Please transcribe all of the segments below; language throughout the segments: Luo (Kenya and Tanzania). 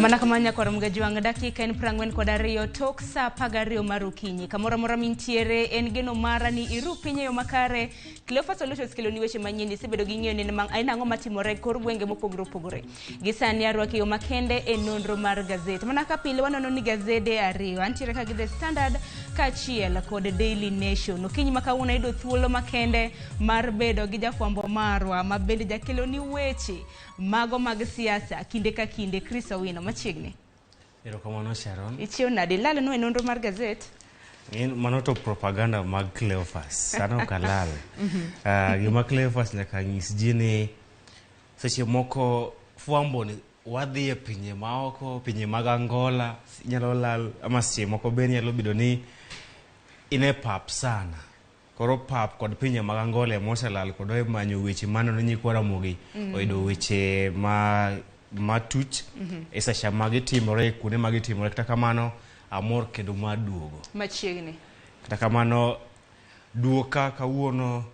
Mana kamano nyakwar Mgajwang', dakika en 42 tok sa 12 mar okinyi. Kamoro amora mintiere en geno mara ni iru piny e yo makare. Cleophas Solutions kelo ni weche manyien, isebedo gi ng'eyo ni en ang'o matimore e kor gwenge mopogore opogore. Gi sani arwaki e yo makende e nonro mar gazet. Mana ka pile wanono ni gazede ariyo, antiere ka gi The Standard kaachiel kod Daily Nation. Okinyi ma kawuono ayudo thuolo makende mar bedo gi jafwambo marwa ma bende jakelo ni weche mago mag siasa kinde ka kinde. Chris Owino, machiegni. Erokamano Sharon. Ichiew nade? Ilalo nwa e nonro mar gazet? Mano to propaganda mag Cleophas. Sano ok alal. Gima Cleophas nyaka nyis ji ni seche moko fwambo ni wadhi e pinje maoko, pinje mag Angola, inyalo lal ama seche moko be nyalo bedo ni in e pap sana. Koro pap kod pinje mag Angola ema oselal kod e manyo weche maneno nyikwa Ramogi oyudo weche ma matuch e seche ma gitimore kuonde ma gitimore. Kata kamano amor kendo mar duogo. Machiegni. Kata kamano duoka kawuono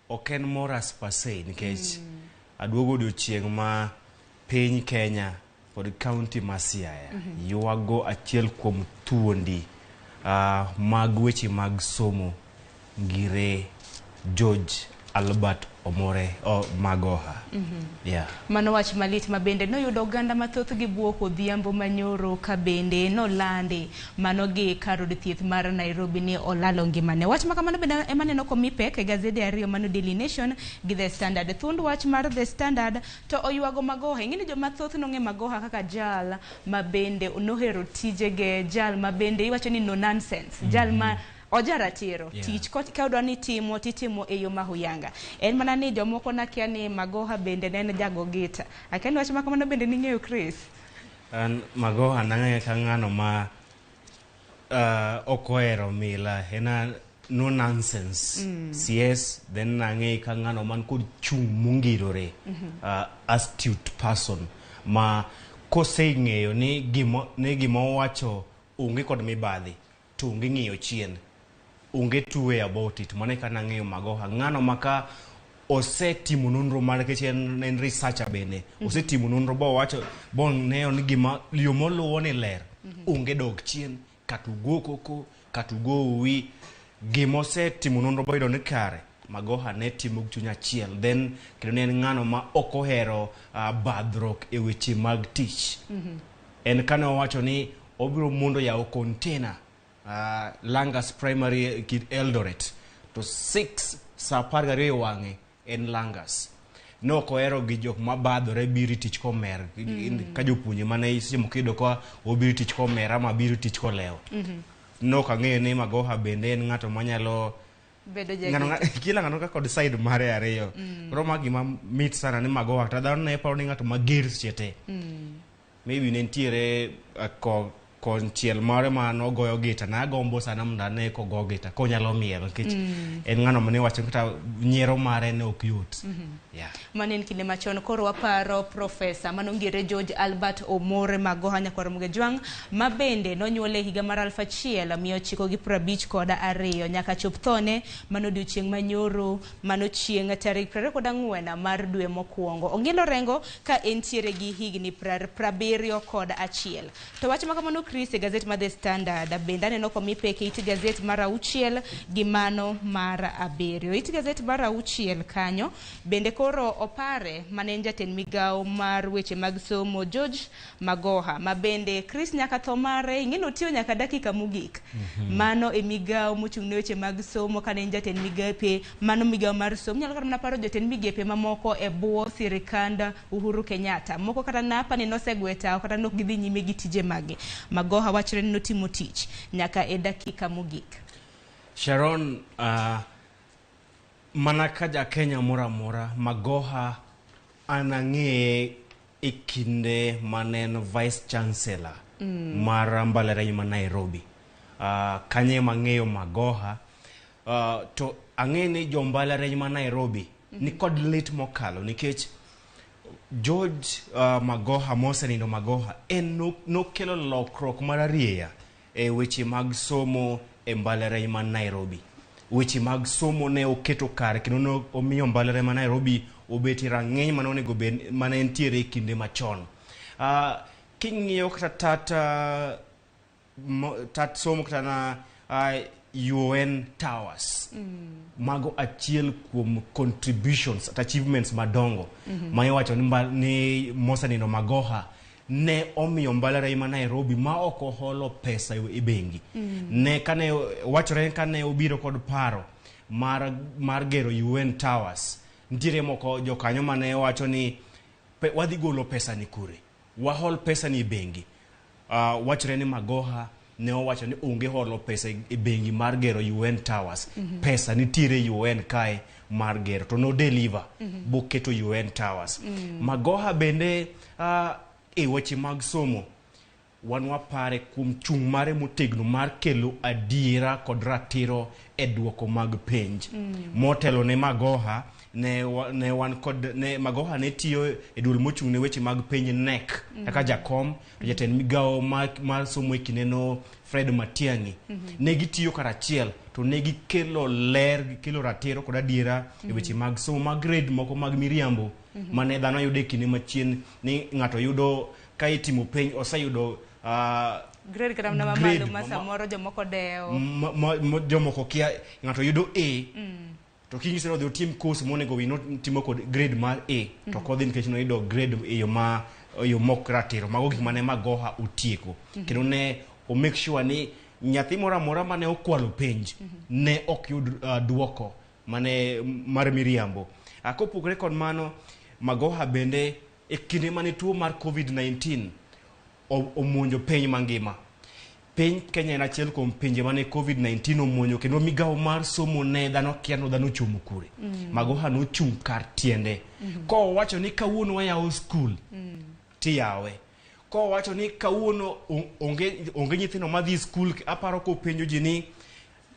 ok en mor as per se nikech aduogo odiochieng' ma piny Kenya kod kaunti ma Siaya ywago achiel kuom thuondi mag weche mag somo ngire George Albert Omore Magoha. Yeah. Mano wach malit ma bende noyudo oganda mathoth gi buok odhiambo manyoro ka bende nolandi mano gi kar od thieth mar Nairobi ni olalo ngimane. Wach ma kamano bende ema neno komi pek e gazede ariyo mano Daily Nation gi The Standard. Thuond wach mar The Standard to oywago Magoha. Ing'e ni joma thoth nong'e Magoha kaka jal ma bende nohero tijege, jal ma bende iwacho ni no nonsense, jal ma ojaratiro. Tich ka odwa ni timo titimo e yo ma huyanga. En mana ni jomoko nakia ni Magoha bende ne en jago gita. Akia ni wach ma kamano bende ning'eyo Chris? An Magoha nang'eyo ka ng'ano ma ok ohero mila, en a no nonsense. CS then nang'eyo ka ng'ano man kod chung' mongirore, astute person ma koseng'eyo ni gima owacho onge kod mibadhi to onge ng'iyo chien, onge two way about it. Mano eka nang'eyo Magoha ng'ano ma ka osetimo nonro mare nikech en researcher bende. Osetimo nonro bowacho boneno ni gima yo moluwo ni ler, onge dok chien kata ugo koko kata ugo uwi. Gima osetimo nonro boyudo ni kare Magoha ne timo gi chuny achiel. Then kendo ne en ng'ano ma ok ohero badhruok e weche mag tich. En kane owacho ni obiro mondo yawo container Langas Primary kid Eldoret to 6 sa 12 wang'e en Langas. Ne ok ohero gi jok mabadhore biro tich komer ka jopuonje mane seche moko iyudo ka obiro tich komer ama biro tich kolewo. Ne ok ang'eyo ni Magoha bende en ng'ato manyalo bedo jagita. Kila ng'ato ka kod side mare ariyo. Koro ma gima mit sana ni Magoha kata dhano ne paro ni ng'ato mager seche te. Maybe ne nitiere konchiel mare ma nogoyo gita, nagombo sana mondo ane kogo gita konyalo miel nikech en ng'ano mane wacho kata nyiero mare ne ok yot. Yeah. Mano en kinde machon. Koro waparo profesa manongire George Albert Omore Magoha nyakwar Mugejwang' ma bende nonyuole e higa mar 1952 nyaka chop thone mano odiochieng' manyoro mano chieng' tarik 24 mar dwe mokwongo. Ong'ilo Rengo ka entiere gi higni 71. To wach ma kamano Chris e gazet mar The Standard bende aneno komi pek e it gazet mar 6 gi mano mar 7. It gazet mar 6 kanyo bende koro opare mane en jatend migawo mar weche mag somo George Magoha ma bende Chris nyaka tho mare ing'e ni otiyo nyaka dakika mogik. Mano e migawo mochung' ne weche mag somo kane en jatend migepe mano migawo mar somo. Inyalo kata mana paro jotend migepe mamoko e bwo sirikand Uhuru Kenyatta. Moko kata napa ni nosegwe tawo kata nok gidhi nyime gi tije mage. Magoha wachre ni notimo tich nyaka e dakika mogik. Sharon, mana ka ja Kenya moro amora, Magoha an ang'eye e kinde mane en Vice Chancellor mar mbalariany ma Nairobi. Kanyo ema ang'eyo Magoha. To ang'e ni jo mbalariany ma Nairobi ni kod lit mokalo nikech George Magoha mosenindo Magoha en nokelo lokruok mararieya e weche mag somo e mbalariany ma Nairobi. Weche mag somo ne oketo kare kendo ne omiyo mbalariany ma Nairobi obet e rang'iny mane onego bed mane entiere e kinde machon. King'iyo kata tat somo kata na UN Towers, mago achiel kuom contributions at achievements madongo ma iwacho ni mosenindo Magoha ne omiyo mbalariany ma Nairobi ma ok oholo pesa e bengi. Ne kane wachore kane obiro kod paro mar gero UN Towers, nitiere moko jokanyo mane wacho ni wadhi golo pesa ni kure, wahol pesa ni e bengi. Wachore ni Magoha ne owacho ni onge holo pesa e bengi mar gero UN Towers. Pesa nitiere UN kae mar gero, to no deliver boketo UN Towers. Magoha bende e weche mag somo wan wapare kuom chung' mare motegno mar kelo adiera kod ratiro e duoko mag penj. Motelo ne Magoha ne wan kod ne Magoha ne tiyo e duol mochung' ne weche mag penj KNEC kaka jakom, to jatend migawo mar somo e kindeno Fred Matiang'i. Ne gitiyo karachiel to ne gikelo ler, gikelo ratiro kod adiera e weche mag somo mag grade moko mag miriambo mane dhano yudo e kinde machien ni ng'ato yudo ka itimo penj oseyudo grade kata mana grade mamalo ma samoro jomoko dewo. Jomoko kia ng'ato yudo A to kinyise ni odhi otim course monego bed ni otimo kod grade mar A to ok odhi nikech noyudo grade e yo ma e yo mok ratiro. Mago gik mane Magoha otieko kendo ne o make sure ni nyathi moro amora mane okwalo penj ne ok yud duoko mane mar miriambo. Kopogore kod mano, Magoha bende e kinde mane tuo mar COVID-19 omonjo piny mangima, piny Kenya en achiel kuom pinje mane COVID-19 omonjo kendo migawo mar somo ne dhano kia no dhano ochomo kure. Magoha nochung' kar tiende kowacho ni kawuono wayawo skul tiyawe, kowacho ni kawuono onge nyithindo madhi skul. Aparo kopenjo ji ni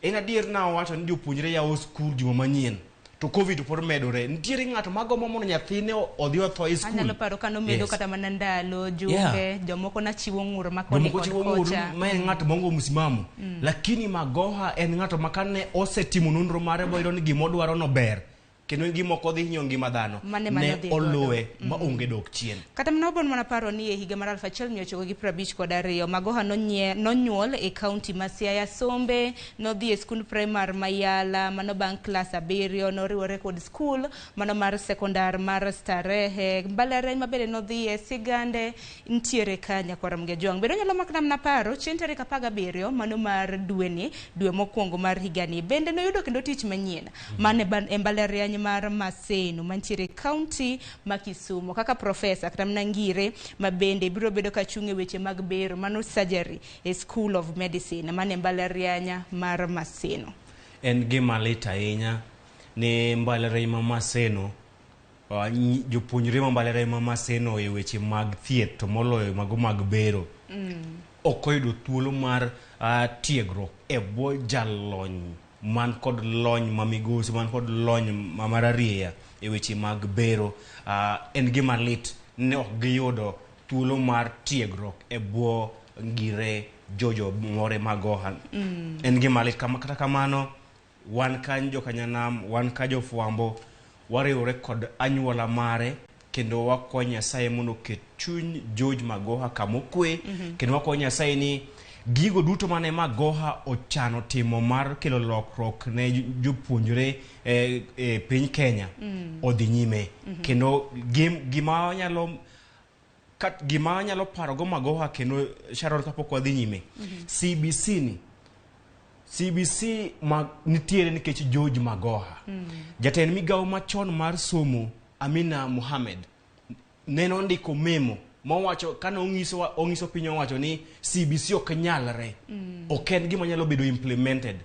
en adier na owacho ni jopuonjre yawo skul juma manyien to COVID pod medore, nitiere ng'ato magombo mondo nyathine odhi otho e skul. Anyalo paro ka nomedo kata mana ndalo jumbe jomoko nachiwo ng'ur ma koni jomoko kod chiwo ng'ur kocha. Ma en ng'ato maonge msimamo, lakini Magoha en ng'ato ma kane osetimo nonro mare boyudo ni gimodwaro no ber kendo gima ok odhi hinyo ngima dhano Mane mane ne odhi godo. oluwe ma onge dok chien. Kata mana obon mana paro ni e higa mar 1952 Magoha nonyuol e kaunti ma Siaya Sombe, nodhi e skund primar ma Yala, mano bang' klas 7 noriwore kod skul mano mar sekondar mar Starehe, mbalariany ma bende nodhi e Sigande ntiere ka nyakwar Ramogi Ajwang'. Bende onyalo makna mana paro chieng' tarik 17 mano mar dweni, dwe mokwongo mar higani. Bende noyudo kendo tich manyien mane e mbalariany mar Maseno mantiere e kaunti ma Kisumu kaka profesa kata mana ngire ma bende biro bedo ka chung' e weche mag bero mano surgery e School of Medicine mane mbalariany mar Maseno. En gima lit ahinya ni mbalariany ma Maseno jopuonjre ma mbalariany ma Maseno e weche mag thieth to moloyo mago mag bero ok oyudo thuolo mar tiegruok e bwo jalony man kod lony ma migosi man kod lony ma mararieya e weche mag bero. En gima lit ne ok giyudo thuolo mar tiegruok e bwo ngire Jojo More Magoha. En gima lit kata kamano wan ka jokanyanam, wan ka jofwambo wariwore kod anyuola mare kendo wakwayo Nyasaye mondo oket chuny George Magoha kamokwe kendo wakwayo Nyasaye ni gigo duto mane Magoha ochano timo mar kelo lokruok ne jopuonjre e piny Kenya odhi nyime. Kendo gima wanyalo parogo Magoha kendo Sharon kapok wadhi nyime, CBC ni CBC ma nitiere nikech George Magoha. Jatend migawo machon mar somo Amina Mohamed nene ondiko memo mowacho kane ong'iso piny owacho ni CBC ok nyalre, ok en gima nyalo bedo implemented.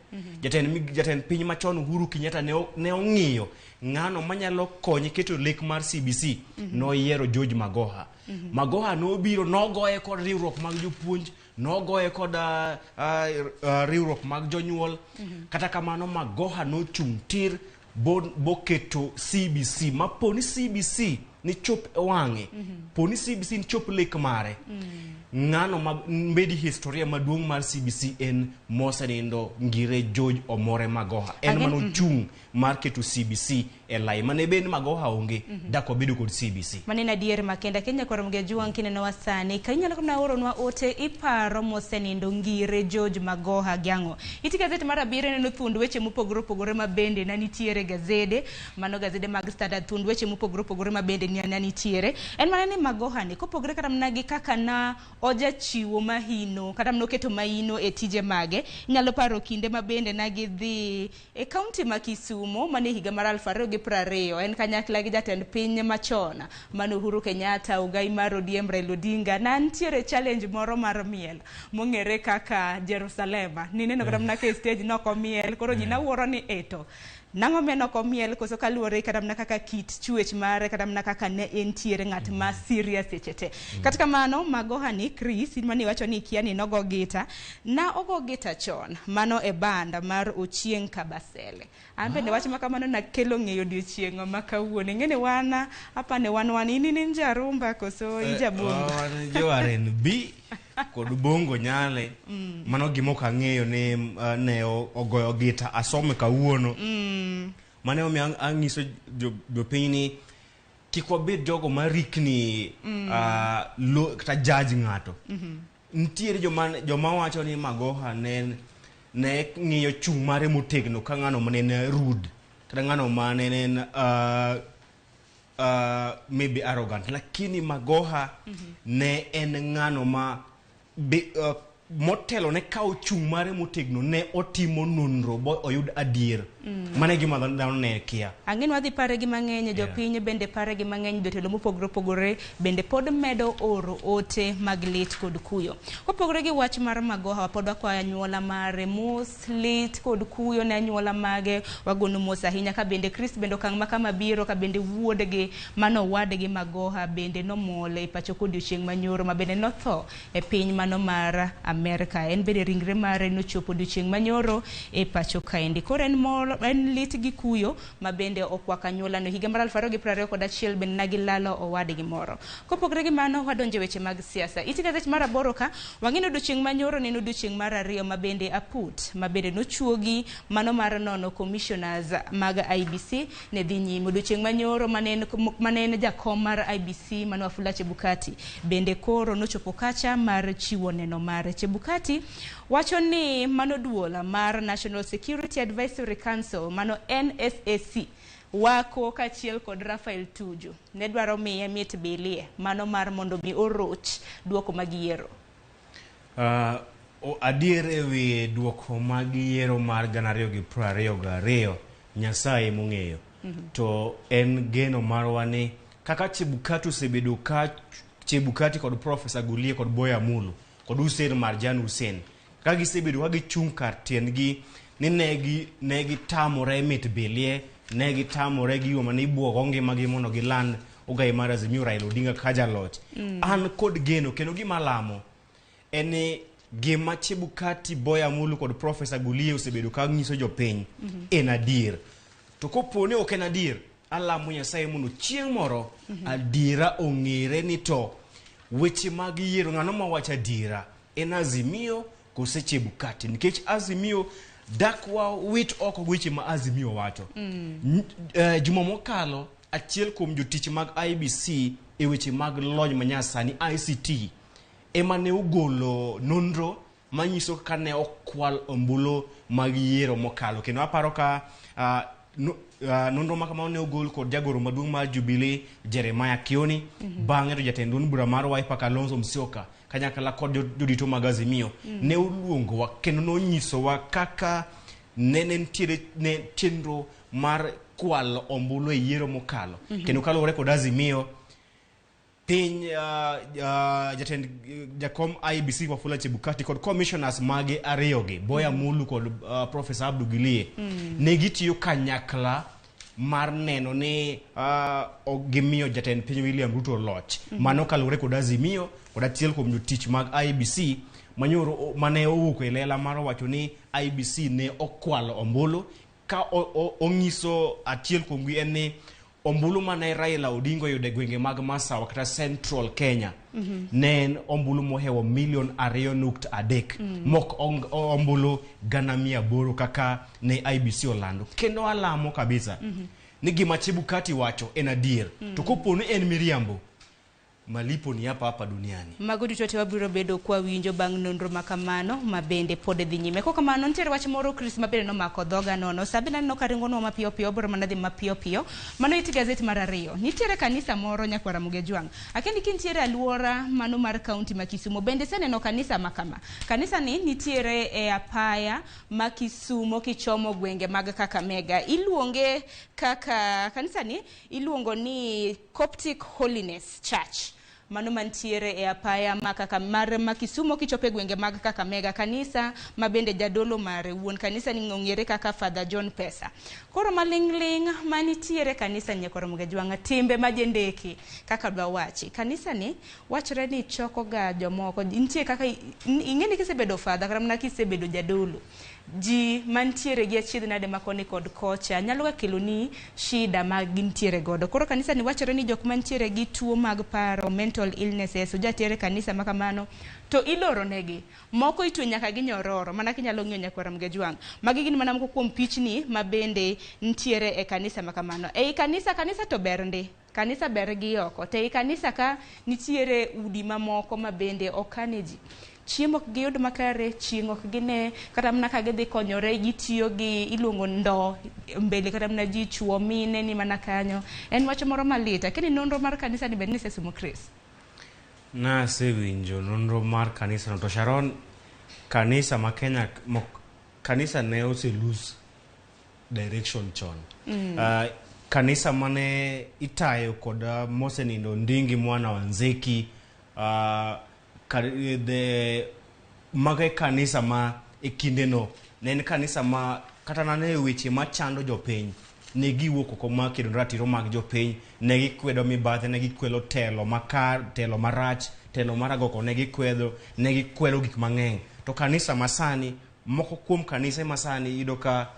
Jatend piny machon Uhuru Kenyatta ne ong'iyo ng'ano manyalo konye keto lek mar CBC, noyiero George Magoha. Magoha nobiro nogoye kod riwruok mag jopuonj, nogoye kod riwruok mag jonyuol. Kata kamano Magoha nochung' tir boketo CBC maponi CBC ni chop e wang'e poni CBC ni chop lek mare ng'ano ma mbedi historia maduong' mar CBC en mosenindo Ngire George Omore Magoha en manochung' mar keto CBC e lai mane bed ni Magoha onge dak wabedo kod CBC. Mano en adier makende. Kenya koro Mgejuang kinenowa sani ka inyalo mana oronwa ote iparo mosenindo Ngire George Magoha gi ang'o. Iti gazet mar abiriyo ineno thuond weche mopogore opogore ma bende na nitiere gazede, mano gazede mag Standard, thuond weche mopogore opogore ma bende na nitiere. En mana ni Magoha ni kopogore kata mana gi kaka na ojachiwo mahino kata mana oketo mahino e tije mage, inyalo paro kinde ma bende na gidhi e kaunti ma Kisumo mane higa mar 2020 en kanyakla gi jatend piny machon mano Uhuru Kenyatta, ogai mar ODM Raila Odinga, na nitiere challenge moro mar miel mong'ere kaka Jerusalem. Nineno kata mana ka e stage nokomiel, koro ji nawuoro ni eto nang'o miyo nokomiel koso kaluwore kata mana kaka kit chwech mare kata mana kaka ne entiere ng'at ma serious seche te. Kata kamano Magoha ni Chris in mane iwacho ni ikia ni nogo gita, na ogo gita chon mano e band mar Ochieng' Kabasele. An bende wach ma kamano nakelo ng'eyo odiochieng' ma kawuono. Ing'e ni wan apani wan in in jarumba koso ijabongo? Wan jo R&B kod bongo nyale. Mano gima ok ang'eyo ni ne ogoyo gita asome kawuono. Mano emomiyo ang'iso jopiny ni kik wabed jogo marikni kata judge ng'ato. Nitiere joma wacho ni Magoha ne ng'iyo chung' mare motegno ka ng'ano mane en rude kata ng'ano mane en maybe arrogant, lakini Magoha ne en ng'ano ma motelo ne kawo chung' mare motegno ne otimo nonro bo oyud adier. Mano e gima dhano ne kia. Ang'e ni wadhi pare gi mang'eny, jopiny bende pare gi mang'eny, jotelo mopogore opogore bende pod medo oro ote mag lit kod kuyo. Kopogore gi wach mar Magoha, pod wakwayo anyuola mare mos, lit kod kuyo ne anyuola mage, wagono mos ahinya ka bende Chris bende okang' ma kama biro ka bende wuodgi mano owadgi Magoha bende nomol e pacho kodiochieng' manyoro ma bende notho e piny mano mar Amerka. En bende ringre mare nochopo odiochieng' manyoro e pacho kaendi. Koro en mor, en lit gi kuyo ma bende okwako anyuola no. Higa mar 2021 bende nagilalo owadgi moro. Kopogore gi mano, wadonjo e weche mag siasa. Iti gazet mar aboro ka wang'e odiochieng' manyoro ne en odiochieng' mar ariyo ma bende aput ma bende nochuogi mano mar nono commissioners mag IEBC ne dhi nyime. Odiochieng' manyoro mane en jakom mar IEBC mano Wafula Chebukati bende koro nochopo kacha mar chiwo neno mare. Chebukati wacho ni mano duol mar National Security Advisory Council mano NSAC wako kaachiel kod Raphael Tuju ne dwaro miye mit bilie mano mar mondo mi oroch duoko mag yiero. Adier e wi duoko mag yiero mar 2022 Nyasaye mong'eyo. To en geno marwa ni kaka Chebukati osebedo ka Chebukati kod Professor Gulie kod Boya Amolo kod Hussein Marjan Hussein ka gisebedo ka gichung' kar tiendgi ni ne gitamore mit bilie, ne gitamore gigo mane ibuogo ngimagi mondo giland ogai mar Azimio Raila Odinga ka jaloch. An kod geno kendo gima lamo en ni gima Chebukati, Boya Amolo kod Professor Gulie osebedo ka nyiso jopiny en adier. To kopo ni ok en adier, alamo Nyasaye mondo chieng' moro adiera ong'ere ni to weche mag yiero ng'ano mawacho adiera en Azimio kose Chebukati, nikech Azimio dak wa wit oko weche ma Azimio wacho. Juma mokalo achiel kuom jotich mag IEBC e weche mag lony manyasani ICT ema ne ogolo nonro manyiso kaka ne okwal ombulu mag yiero mokalo, kendo aparo ka nonro ma kamano ne ogol kod jagoro maduong' mar Jubilee Jeremiah Kioni. Bang'e to jatend duond bura mar Wiper Kalonzo Musyoka kanyakla kod jodito mag Azimio ne oluongowa kendo nonyisowa kaka ne nitiere ne chenro mar kwalo ombulu e yiero mokalo. Kendo kaluwore kod Azimio piny jatend jakom IEBC Wafula Chebukati kod commissioners mage ariyogi Boya Mulu kod Professor Abdu Gilie ne gitiyo kanyakla mar neno ni gimiyo jatend piny William Ruto loch. Mano kaluwore kod Azimio kod achiel kuom jotich mag IEBC manyoro mane owuok e lela mar wacho ni IEBC ne okwalo ombulu ka ong'iso achiel kuomgi en ni Ombulu mane Raila Odinga oyudo e gwenge mag Masawa kata Central Kenya ne en ombulu mohewo milion 2.3 mok ombulu 800,000 kaka ne IEBC olando. Kendo alamo kabisa ni gima Chebukati wacho en adier. To kopo ni en miriambo, malipo ni hapa hapa duniani. Mago duto te wabiro bedo kwawinjo bang' nonro ma kamano ma bende pod dhi nyime. Kok kamano nitiere wach moro Chris ma bende nomako dhoga nono. Sa bende aneno ka ringonwa mapiyo piyo, obiro mana dhi mapiyo piyo. Mano it gazet mar ariyo. Nitiere kanisa moro nyakwar Ramogi Ajwang'. Akia ni kintiere aluora mano mar kaunti ma Kisumo, bende iseneno kanisa ma kama? Kanisa ni nitiere e apaya ma Kisumo kichomo gwenge mag Kakamega. Iluonge kaka kanisa ni iluongo ni Coptic Holiness Church. Mano mantiere e apaya ma kaka mar ma Kisumo kichopo e gwenge mag Kakamega. Kanisa ma bende jadolo mare wuon kanisa ni ong'ere kaka Father John Pesa. Koro maling'ling' manitiere kanisa nyakwar Ramogi Ajwang' timbe ma jendeke kaka dwa wachi. Kanisa ni wachre ni choko ga jomoko. Nitie kaka ing'e ni kisebedo father kata mana kisebedo jadolo, ji mantiere gi achiedh nade ma koni kod kocha nyalo ga kelo ni shida ma gintiere godo. Koro kanisa ni wachore ni jok mantiere gi tuo mag paro, mental illnesses, ojatere kanisa ma kamano to iloro negi. Moko itwe nyaka gi nyororo, mana kinyalo ng'iyo nyakwar Ramogi Ajwang'. Magi gin mana moko kuom pichni ma bende nitiere e kanisa ma kamano. Ei kanisa, kanisa to ber ndi. Kanisa ber gi oko. To ei kanisa ka nitiere udi mamoko ma bende okane ji. Chiemo ok giyud makare, chieng' ok gine, kata mana ka gidhi konyore gitiyo gi iluongo ndo mbele kata mana ji chuo mine ni mana kanyo. En wach moro malit. Akia ni nonro mar kanisa ni bende nisesomo Chris? Nasewinjo nonro mar kanisa no to Sharon, kanisa ma Kenya kanisa ne ose lose direction chon. Kanisa mane itayo kod mosenindo Ndingi Mwana wa Nzeki, mago e kanisa ma e kindeno ne en kanisa ma kata nane weche machando jopiny ne giwuok oko ma kedo ratiro mag jopiny, ne gikwedo mibadhi, ne gikwedo telo makar, telo marach, telo mar agoko ne gikwedo, ne gikwedo gik mang'eny. To kanisa masani, moko kuom kanise masani iyudo ka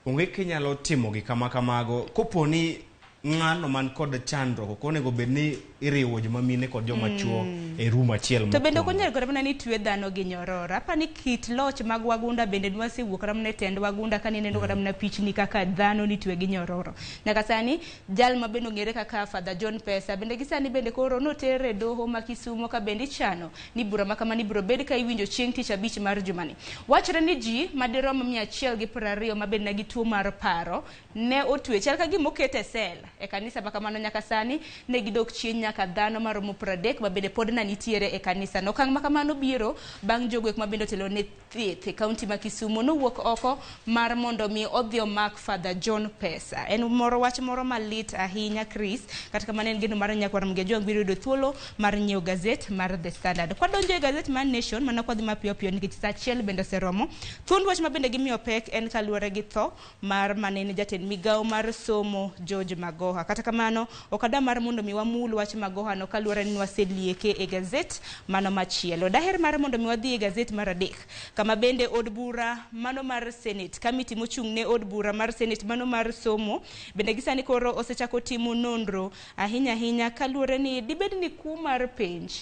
onge kinyalo timo gik kama kamago. Kopo ni ng'ano man kod chandruok, ok onego bed ni iriwo joma mine kod joma chuo e room achiel. To bende ok onyal kata mana ni twe dhano gi nyororo. Apa ni kit loch mag wagunda bende nwasewuok kata mana e tend wagunda ka nineno kata mana pichni kaka dhano nitwe gi nyororo. Nyaka sani jal ma bende ong'ere kaka Father John Pesa bende gi sani bende koro noter e doho ma Kisumo ka bende ichano ni bura ma kamano ibiro bed ka iwinjo chieng' tich abich mar jumani. Wachore ni ji madirom 120 ma bende nigi tuo mar paro ne otwe chal ka gima oket e sel e kanisa ma kamano. Nyaka sani ne gidok chien nyaka dhano maromo 30 ma bende pod na nitiere e kanisa no. Okang' ma kamano biro bang' jogo eko ma bende otelo ne thieth e kaunti ma Kisumo nowuok oko mar mondo mi odhi omak Father John Pesa. En moro wach moro malit ahinya Chris, kata kamano en geno mar nyakwar Ramogi Ajwang' biro yudo thuolo mar nyiewo gazet mar The Standard. Kwadonjo e gazet mar Nation mana kwadhi mapiyo piyo nikech saa achiel bende oseromo. Thuond wach ma bende gimiyo pek en kaluwore gi tho mar manene jatend migawo mar somo George Magoha. Kata kamano ok adwa mar mondo mi wamul wach Magoha no kaluwore ni waselieke e gazet mano machielo. Daher mar mondo mi wadhi e gazet mar adek kama bende od bura mano mar Senate, kamiti mochung' ne od bura mar Senate mano mar somo bende gisani koro osechako timo nonro ahinya ahinya kaluwore ni dibed ni kuo mar penj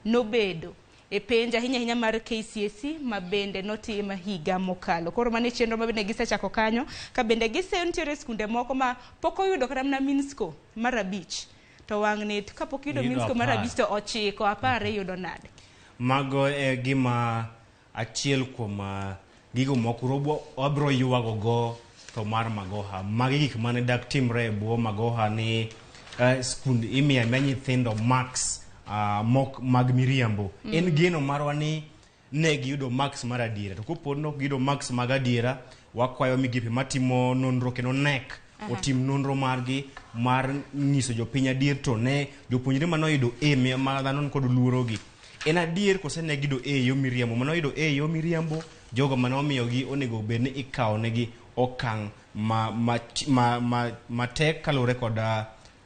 nobedo e penj ahinya ahinya mar KCSE ma bende notim higa mokalo. Koro mano e chenro ma bende gisechako kanyo ka bende gise nitiere skunde moko ma pok oyudo kata mana mean score mar 5 to wang'ni kapok iyudo mean score mar 5 to 9 10 iyudo nade? Mago e gima achiel kuom gigo moko wabro ywago go tho mar Magoha. Magi gik mane dak timre e bwo Magoha ni skund imiyo amiya nyithindo marks mok mag miriambo. En geno marwa ni ne giyudo marks mar adiera. To kopo ni ok giyudo marks mag adiera, wakwayo migepe matimo nonro kendo KNEC otim nonro margi mar nyiso jopiny adier to ne jopuonjre manoyudo A ma dhano nikod luoro gi. En adier kose ne giyudo A e yo miriambo? Manoyudo A e yo miriambo, jogo mane omiyogi onego bed ni ikawo negi okang' matek kaluwore kod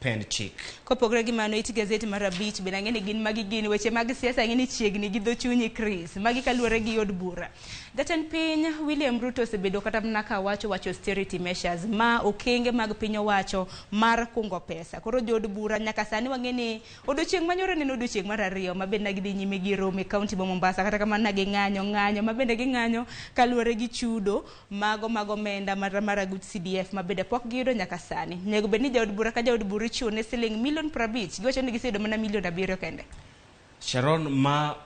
pend chik. Kopogore gi mano, it gazet mar 5 bende ang'e ni gin magi gin weche mag siasa, ang'e ni chiegni gi dho chunyi Chris. Magi kaluwore gi od bura. Jatend piny William Ruto osebedo kata mana ka wacho wach austerity measures ma okenge mag piny owacho mar kungo pesa. Koro jood bura nyaka sani wang'e ni odiochieng' manyoro ne en odiochieng' mar ariyo ma bende gidhi nyime gi romo e kaunti ma Mombasa, kata kamano ne ging'anyo ng'anyo ma bende ging'anyo kaluwore gi chudo mago mag omenda mar aguch CDF ma bende pok giyudo nyaka sani. Onego bed ni jaod bura ka jaod bura ichune siling milion 50, giwacho ni giseyudo mana milion 7 kende. Sharon, ma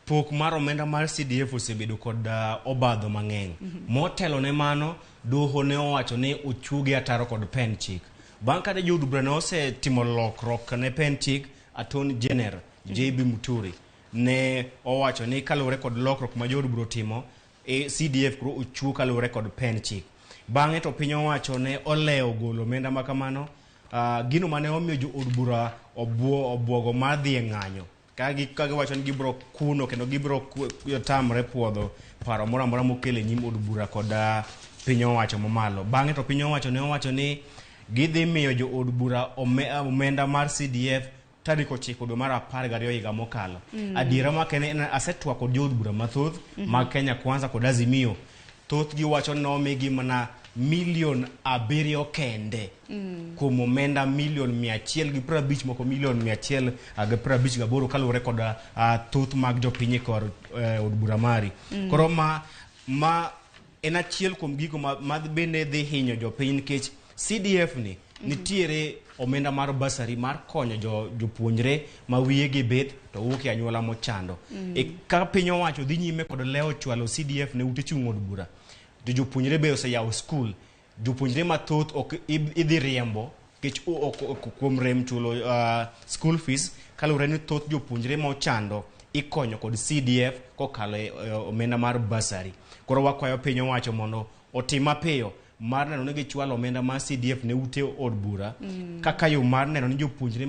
pok mar omenda mar CDF osebedo kod obadho mang'eny. Motelo ne mano, doho ne owacho ni ochuogi ataro kod pen chik. Bang' kane jood bura ne osetimo lokruok ne pen chik, Attorney General JB Muturi ne owacho ni kaluwore kod lokruok ma jood bura otimo, CDF koro ochuo kaluwore kod pen chik. Bang'e to piny owacho ne olewo golo omenda ma kamano, gino mane omiyo jood bura obuogo mar dhi e ng'anyo. Ka giwacho ni gibiro kuno kendo gibiro tamre puodho paro moro amora mokel e nyim od bura kod piny owacho mamalo. Bang'e to piny owacho ne owacho ni gidhi miyo jo od bura omenda mar CDF tarik 9 dwe mar 12 higa mokalo. Adiera makende en asetwak kod jo od bura mathoth mag Kenya Kwanza kod Azimio. Thothgi wacho ni nomigi mana milion 7 kende kuom omenda milion 150, moko milion 158 kaluwore kod thoth mag jopiny e kor od bura mari. Koro ma en achiel kuom gigo ma bende dhi hinyo jopiny nikech CDF ni nitiere omenda mar basari mar konyo jopuonjre ma wiyegi bith to wuok e anyuola mochando. Ka piny owacho dhi nyime kod lewo chwalo CDF ne ute chung' od bura, to jopuonjre be oseyawo skul. Jopuonjre mathoth ok idhi riembo nikech ok kuom rem chulo school fees, kaluwore ni thoth jopuonjre mochando ikonyo kod CDF kokalo e omenda mar basari. Koro wakwayo piny owacho mondo otim mapiyo mar neno ni gichwalo omenda mar CDF ne ute od bura kaka yo mar neno ni jopuonjre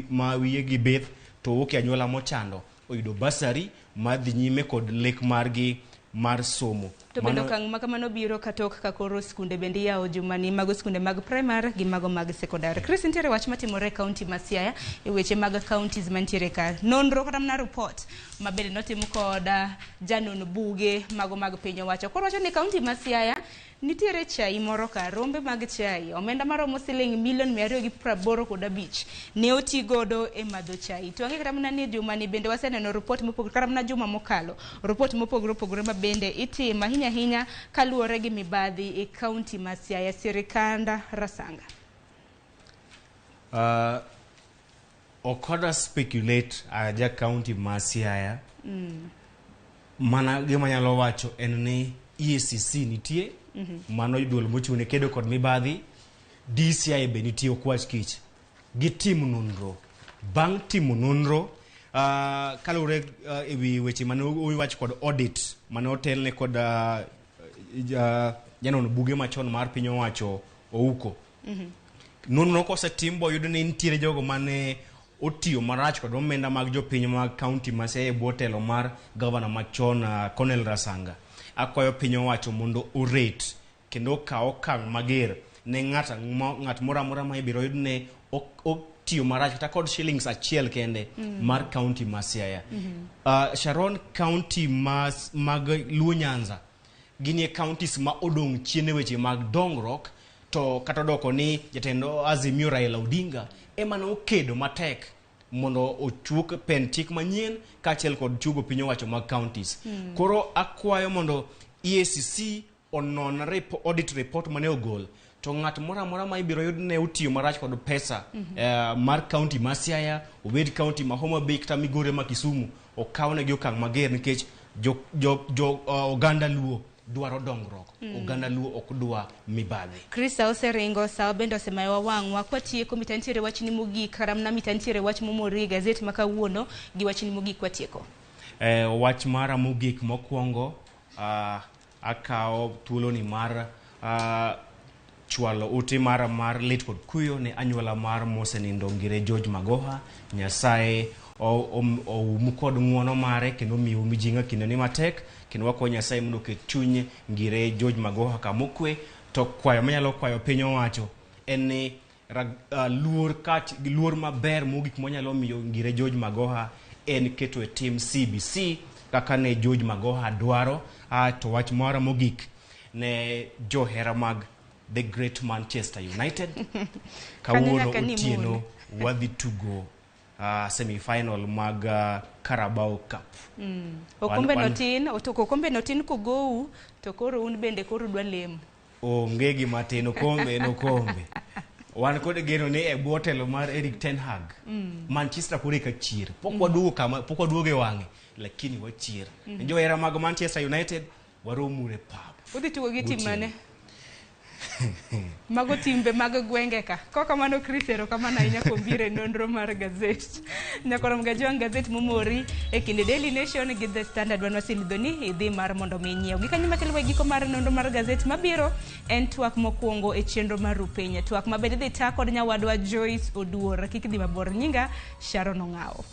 ma wiyegi bith to wuok e anyuola mochando oyudo basari mar dhi nyime kod lek margi mar somo. To bende okang' ma kamano biro katok ka koro skunde bende iyawo jumani, mago skunde mag primary gi mago mag secondary. Chris, nitiere wach matimore e kaunti ma Siaya e weche mag counties mantiere ka. Nonro kata mana report ma bende notim kod janon buge mago mag piny owacho. Koro wacho ni kaunti ma Siaya nitiere chai moro ka, rombe mag chai, omenda maromo siling milion 285 ne oti godo e madho chai. To ang'e kata mana ni juma ni bende waseneno report mopogore, kata mana juma mokalo, report mopogore opogore ma bende itimo ahinya ahinya kaluwore gi mibadhi e kaunti ma Siaya, sirikand Rasanga. Ok adwa speculate aja kaunti ma Siaya. Mana gima anyalo wacho en ni EACC nitie, mano duol mochung' ne kedo kod mibadhi, DCI be nitie okwach kich. Gitim nonro. Bang' timo nonro, kaluwore ewi weche mane owach kod audit mane otelne kod janon buge machon mar piny owacho Ouko. Nonro kosetim boyud ni nitiere jogo mane otiyo marach kod omenda mag jopiny mag kaunti ma Siaya e bwo telo mar gavana machon Cornel Rasanga. Akwayo piny owacho mondo oret kendo okaw okang' mager ne ng'at moro amora ma ibiro yud ne otiyo marach kata kod shillings achiel kende mar kaunti ma Siaya. Sharon, kaunti mag Luo Nyanza ginie counties ma odong' chien e weche mag dongruok, to kata odoko ni jatend Azimio Raila Odinga ema ne okedo matek mondo ochuok pen chik manyien kaachiel kod chuogo piny owacho mag counties. Koro akwayo mondo EACC onon audit report mane ogol, to ng'at moro amora ma ibiro yud ne otiyo marach kod pesa mar county ma Siaya, obed county ma Homa Bay kata Migori ma Kisumu, okawnegi okang' mager nikech jo oganda Luo dwaro dongruok. Oganda Luo ok dwa mibadhi. Chris oseringo, sawa bende osemayowa wang'wa. Kwatieko, mita nitiere wachni mogik, kata mana mita nitiere wach momori e gazet ma kawuono gi wachni mogik kwatieko. Wach mara mogik mokwongo, akawo thuoloni mar chwalo ote mara mar lit kod kuyo ne anyuola mar mosenindo Ngire George Magoha. Nyasaye oum kod ng'uono mare kendo omiu mijing'o kinde ni matek, kendo wakwayo Nyasaye mondo oket chuny Ngire George Magoha kamokwe. To kwayo manyalo kwayo piny owacho en ni luor maber mogik mwanyalo miyo Ngire George Magoha en keto e tim CBC kaka ne George Magoha dwaro. To wach moro mogik ne johera mag the great Manchester United, kawuono nyaka ni otieno mon. wadhi tugo semi-final mag Carabao Cup. Okombe no tin, to okombe no tin kogou to koro un bende koro udwa lemo. Onge gima tin, okombe en okombe. Wan kod geno ni e bwo telo mar Erik ten Hag, Manchester koro eka chier. Pok waduogo kama, pok waduogo e wang'e, lakini wachier. Johera mag Manchester United, waromuru e pap. Udhi tugo gi tim Gotieno. mane? Mago timbe mag gwenge ka. Kokamano Chris, erokamano ahinya kuom biro e nonro mar gazet. Nyakorom Gajwang' gazet momori e kind Daily Nation gi The Standard wan wasilidho ni idhi mar mondo mi inyiew. Gi kanyo machalo e giko mar nonro mar gazet mabiro en twak mokwongo e chenro mar Rupiny. Twak mabende idhi ta kod nyawadwa Joyce Oduor. Kik idhi mabor. Nyinga Sharon Ong'awo.